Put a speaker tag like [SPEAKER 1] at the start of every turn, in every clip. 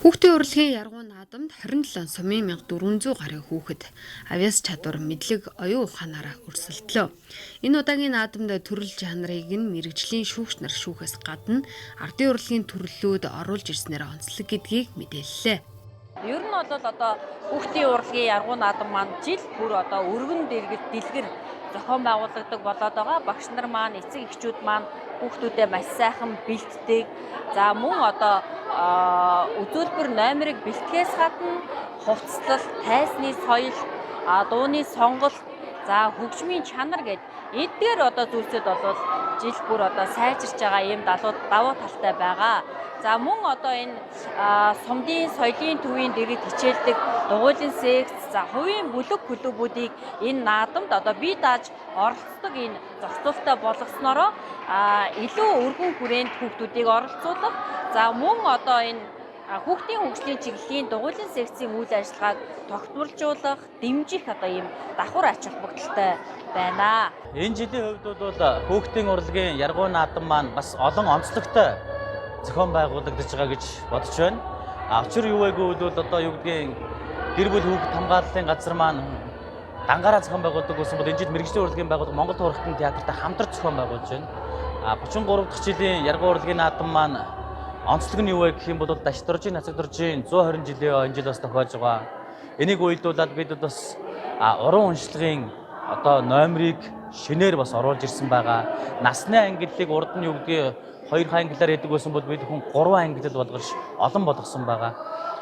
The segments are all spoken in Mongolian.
[SPEAKER 1] Хүүхдийн урлагийн яргуу наадамд 27 сумын 1400 гаруй хүүхэд авьяас чадвар, мэдлэг, оюун ухаанаараа өрсөлдлөө. Энэ удаагийн наадамд төрөл жанрыг нь мэргэжлийн шүүгч нар шүүхээс гадна ардын урлагийн төрлүүд оруулж ирснээр онцлог гэдгийг мэдээллээ.
[SPEAKER 2] Ер нь бол одоо хүүхдийн урлагийн яргуу наадам маань жил бүр одоо өргөн дэргэд дэлгэр зохион байгуулагддаг болоод байгаа. Багш нар маань, эцэг эхчүүд маань хүүхдүүдэд маш сайхан бэлддэг. За мөн одоо үзүүлбэр номерыг бэлтгэхээс гадна хувцаслал, тайзны соёл, дууны сонголт, за хөгжмийн чанар гээд эдгээр одоо зүйлсүүд бол жил бүр одоо сайжирч байгаа ийм давуу талтай байгаа. За мөн одоо энэ сумдын соёлын төвийн дэргэд хичээлдэг дугуйлан секц, за хувийн бүлэг клубүүдийг энэ наадамд одоо бие дааж оролцдог энэ зохицуултаа болгосноороо илүү өргөн хүрээнд хүүхдүүдийг оролцуулах, за мөн одоо энэ хүүхдийн хөгжлийн чиглэлийн дугуйлан секцийн үйл ажиллагааг тогтворжуулах, дэмжих одоо ийм давхар ач холбогдолтой байна.
[SPEAKER 3] Энэ жилийн хувьд бол хүүхдийн урлагийн яргуу наадам маань бас олон онцлогтой зохион байгуулагдаж байгаа гэж бодож байна. Учир юу вэ гэвэл одоо юу гэдгийг гэр бүл хүүхэд хамгааллын газар маань дангаараа зохион байгуулдаг байсан бол энэ жил мэргэжлийн урлагийн байгууллага Монгол Турхтан театртай хамтарч зохион байгуулж байна. 33 дахь жилийн яргуу урлагийн наадам маань онцлог нь юу вэ гэх юм бол Дашдоржийн Нацагдоржийн 120 жилийн энэ жил бас тохиож байгаа. Энийг уялдуулаад бид бас уран уншлагын одоо номерыг шинээр бас оруулж ирсэн байгаа. Насны ангиллыг урд нь юу гэдгийг 2 ангиллаар яадаг байсан бол бид хүн 3 ангиллал болгож олон болгосон байгаа.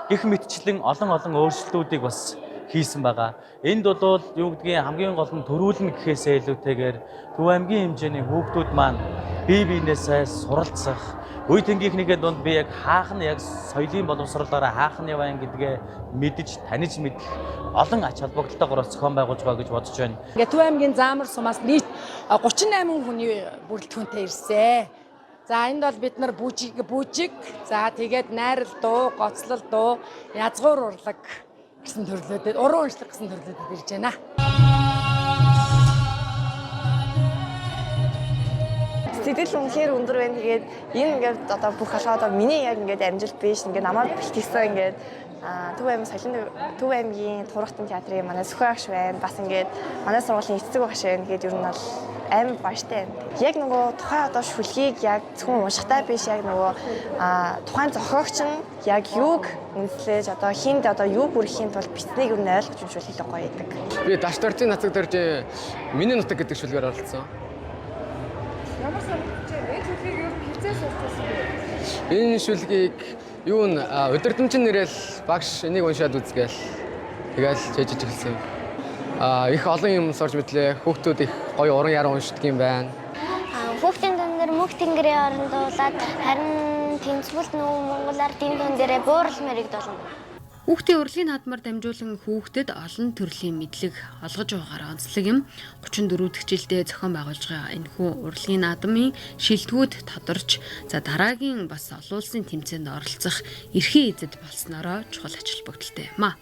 [SPEAKER 3] Гэх мэтчлэн олон олон өөрчлөлтүүдийг бас хийсэн байгаа. Энд бол юу гэдгийг хамгийн гол нь төрүүлнэ гэхээсээ илүүтэйгээр Төв аймгийн хэмжээний хүүхдүүд маань бие биенээсээ суралцах, үе тэнгийнхнийхээ дунд би яг хаах нь яг соёлын боловсролоороо хаах нь яваа гэдгээ мэдэж, таних мэдэх олон ач холбогдолтойгоор зохион байгуулж байгаа гэж бодож байна.
[SPEAKER 4] Ингээ Төв аймгийн Заамар сумаас нийт 38 хүний бүрэлдэхүүнтэй ирсэн. За энд бол бид нар бүжиг, за тэгээд найрал дуу, гоцлол дуу, язгуур урлаг гэсэн төрлүүдэд, уран уншлаг гэсэн төрлүүдэд ирж байна.
[SPEAKER 5] Сэтгэл үнэхээр өндөр байна. Тэгээд энэ ингээд одоо бүх алхаа одоо миний яг ингээд амжилт биш. Ингээд намайг бэлтгэсэн ингээд Төв аймаг соёлын Төв аймгийн Турхтан театрын манай Сүхэ агш байна. Бас ингээд манай сургуулийн эцэг багш байна. Тэгээд ер нь бол амар баяртай байна. Яг нөгөө тухайн одоо шүлгийг яг зөвхөн уншихтай биш, яг нөгөө тухайн зохиогч нь яг юуг үнслэж одоо хинд одоо юу бүрхийн тулд бичснийг ер нь ойлгож уншвал илүү гоё байдаг.
[SPEAKER 6] Би Дашдоржийн Нацагдоржийн миний нутаг гэдэг шүлгээр оролцсон.
[SPEAKER 7] Ямар санагдаж байна? Энэ шүлгийг ер нь хизээ сурчихсан бэ?
[SPEAKER 6] Энэ шүлгийг юу н удирдамчин нэрэл багш энийг уншаад үзгээл тэгэл чэжиж эхэлсэн. Их олон юм сурч мэдлээ. Хүүхдүүд их гоё уран яран уншдаг юм байна.
[SPEAKER 8] Хүүхдийн дуун дээр мөнх тэнгэрийн оронд дуулаад харин тэнцвэл нүү Монгол ардын дуун дээрээ буурал мэрэг долно.
[SPEAKER 1] Хүүхдийн урлагийн наадмаар дамжуулан хүүхдэд олон төрлийн мэдлэг олгож байгаагаар онцлог юм. 34 дахь жилдээ зохион байгуулж байгаа энэхүү урлагийн наадмын шилдэгүүд тодорч, за дараагийн бас олон улсын тэмцээнд оролцох эрхийн эзэд болсноороо чухал ач холбогдолтой юм а.